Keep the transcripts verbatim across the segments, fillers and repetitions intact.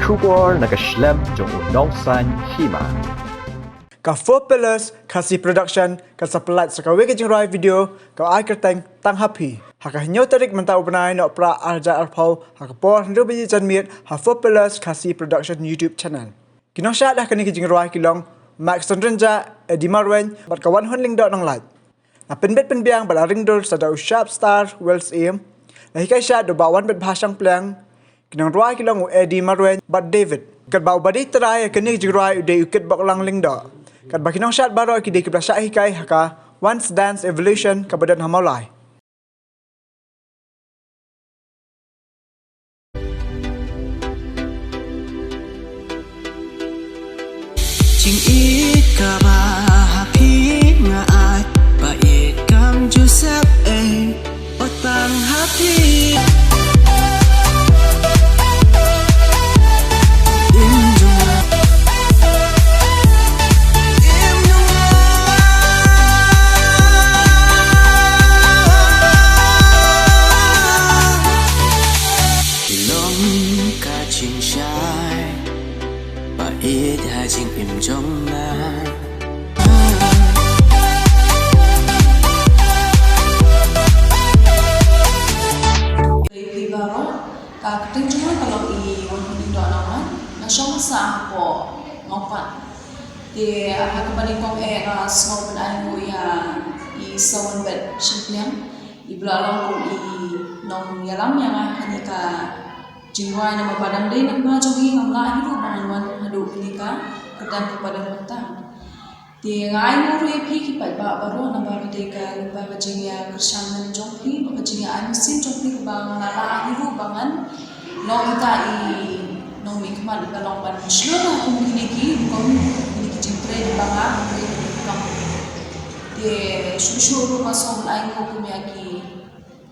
Khubor na ka shlem jong u nongsan hima. Ka Four Pillars Khasi Production kan sa pynlait sa kawei ka jingrwai video ka ai kyrteng Tang Ha Phi. Ha ka hynñiew tarik mynta u bnai Nohprah ar hajar arphew, ha ka por hynriew baje janmiet, ha Four Pillars Khasi Production YouTube channel. Ki nongshad ha kane ka jingrwai ki long Mike Sundrinjah, Eddie Marwein bad ka Wanhun Lyngdoh Nonglait. La pynbit pynbiang bad la ringdur sa da u Sharp Star Wells Im. La hikai shad da u Bah Wanbitbha Shangpliang. Ki nongrwai ki long u Eddie Marwein bad David. Katba u ba dei trai ha kane ka jingrwai u dei u Kitboklang Lyngdoh. Katba ki nongshad baroh ki dei kiba la shah hikai ha ka Once Dance Evolution kaba don ha Mawlai. Jingïeit kaba ha phi nga ai, ba ïeit kam ju sep ei, o Tang Ha Phi. Im jong nga. Im jong nga. Ki long ka jingshai ba ïeit ha jingim jong nga. Phi baroh, ka kyrteng jong nga ka long i Wanhun Lyngdoh Nonglait, nga shong sah hapoh Mawpat. Te ha kaba nyngkong eh nga sngew ban ai nguh ïa i Sir Wanbit Shangpliang, iba la long kum i nongïalam ïa nga ha kane ka jingrwai, namar ba dang dei nangma jong i ngam lah hi ruh ban wan haduh kane ka kyrdan kaba dang mynta. Te nga ai nguh ruh ïa phi ki paidbah baroh, namar ba ka dei ka lyngba ka jingïakyrshan jong phi bad ka jingïa ai mynsiem jong phi kaba nga la lah hi ruh ba ngan long ita i nongmihkhmat iba long ban shlur ha kum kine ki, kum kine ki jingtrei ba nga trei. Te shuh shuh ruh nga sngew ban ai nguh kum ïa ki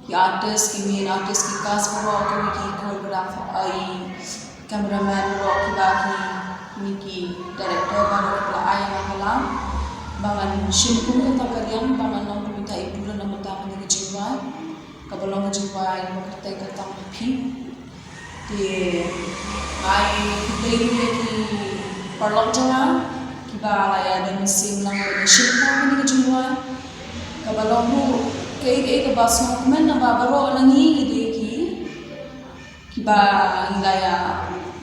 Ki artist, ki main artist, ki cast baroh, ki, ki choreographer, ai, cameraman baroh, kiba ki, ki, ki director baroh, kiba la ai ïa nga ka lad ba ngan shim kum kata ka liang, ba ngan long kum ita i burom na ka bynta kane ka jingrwai, kaba long ka jingrwai ba kyrteng ka Tang Ha Phi. Te ai khublei ruh ïa ki paralok jong nga kiba la ïa don mynsiem lang ban ïa shim kane ka jingrwai. Kaba long ruh kaei kaei kaba sngewkmen, namar baroh na ngi ngi dei ki kiba ngi la ïa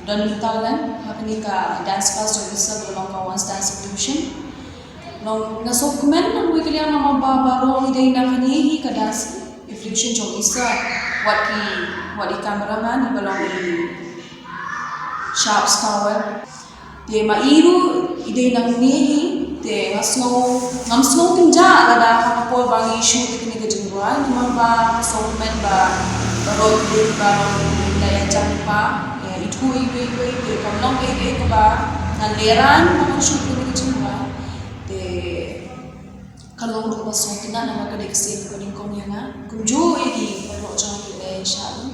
don talent ha kane ka dance class jong i Sir, kaba long ka Once Dance Evolution. Long nga sngewkmen na kawei ka liang namar ba baroh ngi dei na kane hi ka dance evolution jong i Sir. Wat ki, wat i cameraman iba long i Sharp Star Well. Te ma i ruh i dei nangne hi, te nga sngew, ngam sngew kynjah lada ha ka por ba ngi shoot ïa kane ka jingrwai, namar ba nga sngewkmen ba baroh ki dei kiba long da ïa jam pa ïa ithuh iwei iwei, te kam long kaei kaei kaba ngan lehrain ba ngan shoot ïa kane ka jingrwai. Te ka long ruh kaba sngewtynnat namar ka dei ka sien kaba nyngkong ïa nga. Kumjuh ïa ki paralok jong nga kiba ïa shah ruh,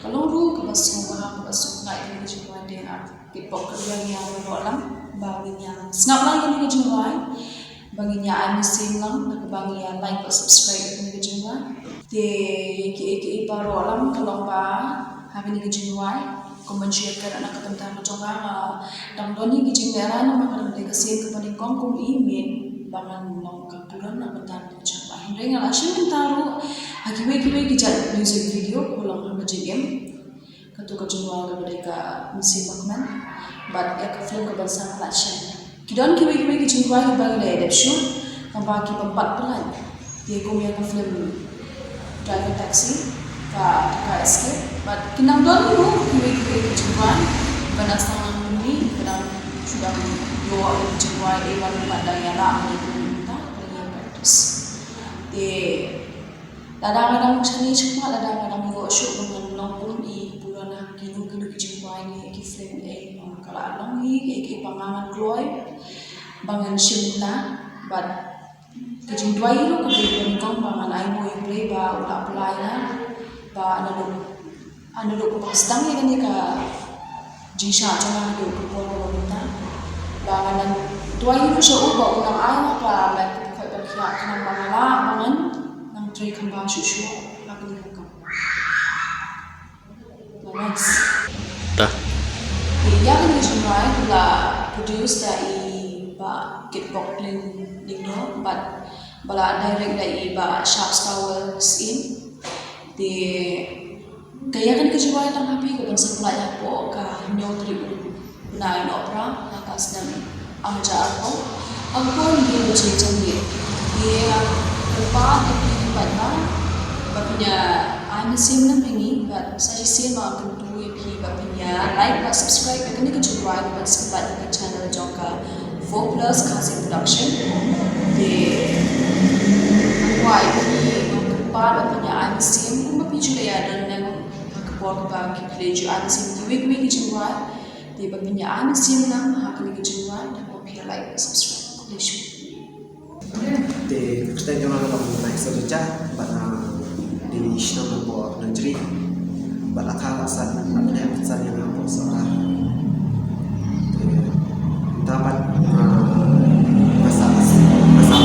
ka long ruh kaba sngewbha, kaba sngewtynnat ïa kane ka jingrwai. Te nga kitbok kyrpad ïa baroh lang ba ngin ïa sngap lang ïa kane ka jingrwai, ba ngin ïa ai mynsiem lang da kaba ngin ïa like bad subscribe ïa kane ka jingrwai. Te ïa kiei kiei baroh lang ka long ba ha kane ka jingrwai, kumba shu ïa kren na ka bynta ka jong nga, nga dang don hi ki jinglehrain namar ka dang dei ka sien kaba nyngkong kum i main, ba ngan long ka burom na ka bynta ka jong nga. Hynrei nga la shim bynta ruh ha kiwei kiwei ki jait music video kaba long ha ka jingim. Kato ka jingrwai kaba dei ka Mynsiem Bakmen bad ïa ka film kaba sa pynlait shen. Ki don kiwei kiwei ki jingrwai kiba ngi la dep shoot, kaba ki bym pat pynlait. Te kum ïa ka film Driver Taxi, ka, ka Escape. Bad ki nang don ruh kiwei kiwei ki jingrwai kiba nang sdang lang pynmih, kiba nang shu dang ïoh ïa ki jingrwai, eh, ban pat dang ïa lah ban ïa pynmih mynta, ban ïa practice. Te lada nga dang shane shakhmat, lada nga dang ïoh shuh ban long kum i burom ha kino kino ki jingrwai ne ki film, eh, ka la long hi, eh, eh, ba nga ngan kloi ba ngan shim bynta. Bad ka jingduwai ruh ka dei kaba nyngkong ba ngan ai nguh ïa U Blei ba u la pynlait nga, ba naduh, naduh kaba sdang ïa kane ka jingshah jong nga haduh ka por kaba mynta. Ba ngan duwai ruh sha u ba un nang ai nga ka met ka bakhuid bakhiah khnang ba nga lah ba ngan nang trei kham bha shuh shuh ha kane ka kam. Thanks. Ta. Te Ai, la produce da i Bah Kitbok Lyngdoh, bad ba la direct da i Bah Sharp Star World Syiem. Te ka ïa kane ka jingrwai tang ha phi ka ban sa pynlait hapoh ka hynñiew tarik u bnai Nohprah ha ka snem ar hajar arphew. Ha ka por hynriew baje janmiet. Te kyrpad ïa phi paidbah ba phin ïa ai mynsiem lang ha ngi, bad sa shisien ma kyntu ïa phi ba phin ïa like bad subscribe ïa kane ka jingrwai ka ban sa pynlait ïa ka channel jong ka Four Pillars Khasi Production. Te kyrpad ïa phi, kyrpad ba phin ïa ai mynsiem kumba phi ju leh ïa don lang ha ka por kaba phi ju ai mynsiem kiwei kiwei ki jingrwai. Te ba phin ïa ai mynsiem lang ha kane ka jingrwai, da kaba phi ïa like bad subscribe. Khublei shibun. Te kyrteng jong nga ka long Naisar Jajah, bad nga dei shnong hapoh Nongjri, bad la kha la san, la pyneh san ïa nga hapoh Sohra. Te mynta pat, ah, nga sa, nga sa, nga sa,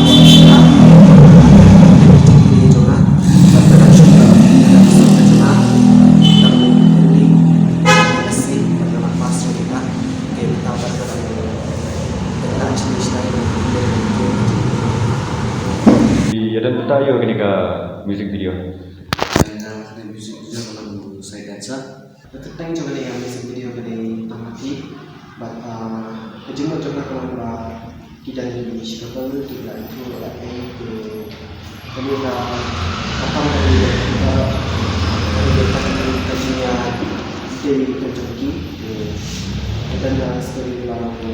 Ïa don bynta ïa kane ka music video. Ïa kane music video ka long Side Dancer. Ka kyrteng jong kane ka music video ka dei Tang Ha Phi. Bad, ah, ka jingmut jong ka ka long ba ki don ki struggle, ki la ïathuh la ei, ki Kane ka, ka kam ka dei, ka, ka dei ka, ka jingïadei ka jong ki. Te, ka don ka story ba, te,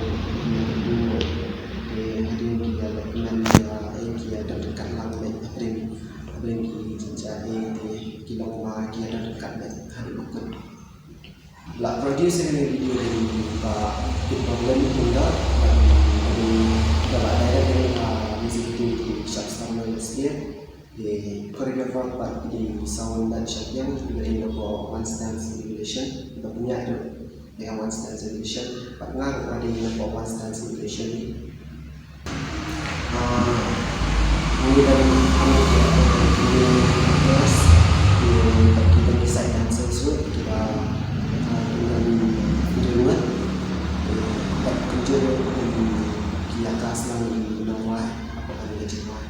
hadien ki ïa leh pynlong ïa, eh, ki ïa don ryngkat lang leh hapdeng, hapdeng ki jingshah, eh, te, ki long ba ki ïa don ryngkat leh hadien ba kut. La produce ïa kane ka video da i Bah Kitbok Lyngdoh, bad ka dei, bad la direct ïa kane ka music video da i Sharp Star World Syiem. Te choreographer pat da i Sawan Dang Shapyang, bad i dei napoh Once Dance Revolution, bad pynïaid ruh ïa ka Once Dance Revolution, bad nga ruh nga dei napoh Once Dance Revolution. Ah, ngi dang, ngi dang, ngi dang, ngi dang side dancers ruh, kiba, ah, ngi dang, ngi dang, bad kumjuh ruh, ki ïa cast lang ki nongrwai hapoh kane ka jingrwai.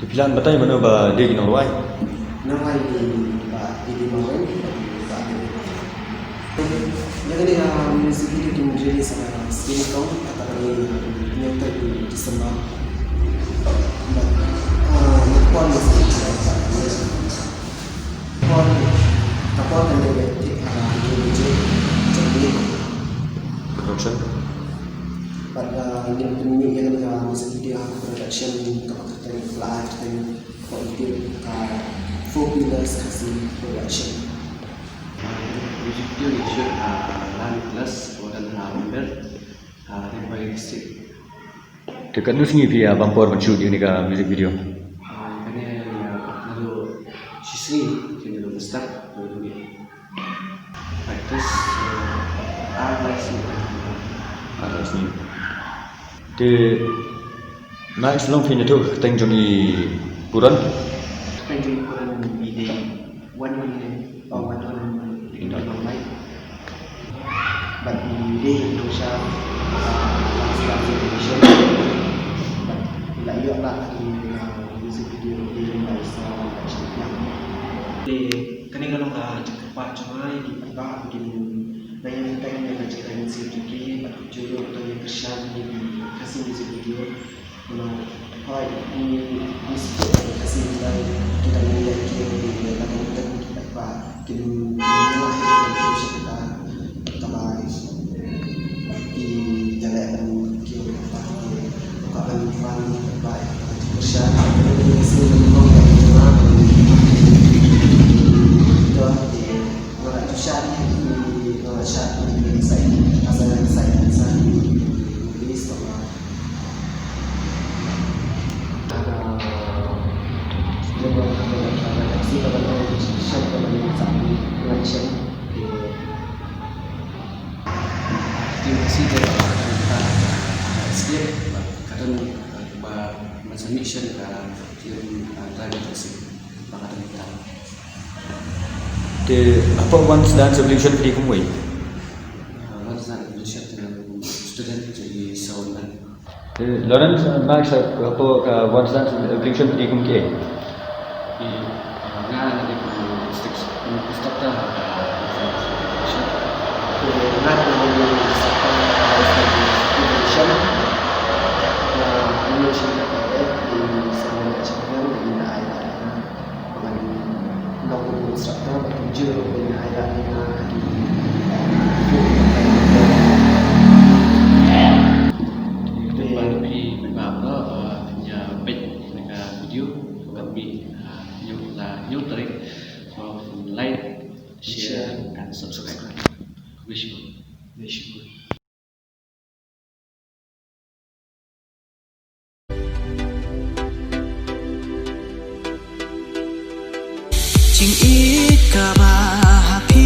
Te phi lah ban batai mano ba dei ki nongrwai? Nongrwai dei Bah Eddie Maweng bad Bah David Maweng. Ïa kane ka music video kin release ha ka Skin Tone, kata ka dei ha ka hynñiew tarik u December. Bad, ah, ïa ka por music video ka por, ka por kan dei thik ha ka hynñiew baje janmiet. Production. Bad, ah, ngin pynmih ïa kane ka music video ha ka production kaba kyrteng, ka la ai kyrteng hapoh YouTube ka Four Pillars Khasi Production. Music video ngi shoot ha Lal Palace, Watan ha Umber, ha Ri Bhoi District. Te katno sngi phi ïa bam por ban shoot ïa kane ka music video? Ah, kane ïa naduh shisngi, kane naduh mynstep, naduh Practice, eh, ar lai sngi. Ar lai sngi. Te, na i shlong phi ïathuh ka kyrteng jong i Puran? Kyrteng jong i Puran i dei Wan Wan Lem, oh, Wan Wan Lem, Lem Wan Lem. Bad i dei i nongshad, ah, Last Dance Revolution. Bad i la ïoh lah i, ah, music video i dei i Lisa Shapyang. Te, kane ka long ka jingkyrpad jong nga ïa ki paidbah ba kin nang ïa tang ïa ka jingkyrmen sha ki bad kumjuh ruh to ïa kyrshan ïa ki Khasi music video. Namar hooid ngi ngi sngewthuh ba ki Khasi ki dang ki dang ïa ki ïa ki ïa ka dang ki paidbah kin ïa ki ïa ki sha kata kaba ki ïa leh ban ki ïa ka paidbah ki ka ban fan ba ïa ka kyrshan ïa ki Khasi ïa ki ïa ki ïa ki Nga la ju shah ïa ki, nga la shah ïa ki side, as a side dancer, ïa ki release ba nga. Ada, ada, ada, ada, ada, side ba nga shah, nga shah. Terima kasih kepada Pak Escape, Pak Kadon, Pak Mansur Mission, Pak Film, Pak Driver Taxi, Pak Kadon. Te hapoh Once Dance Revolution phi dei kum uwei? Ah, Once Dance Lawrence, ma sa ko ka wan san television di kum ke. Di nga di kum six instructor ha ka television. Di nga di instructor ha ka television. Di nga di instructor ha ka television. Video, like, share, and subscribe. Wish you. Wish you. Jingïeit kaba ha phi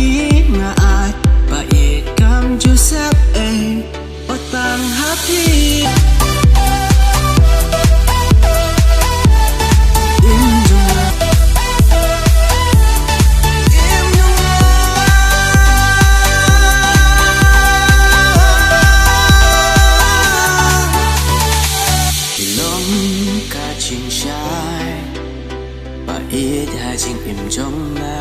nga ai, ba ïeit kam ju sep ei, wat tang ha phi. Im jong nga. Im jong nga. Ki long ka jingshai ba ïeit ha jingim jong nga.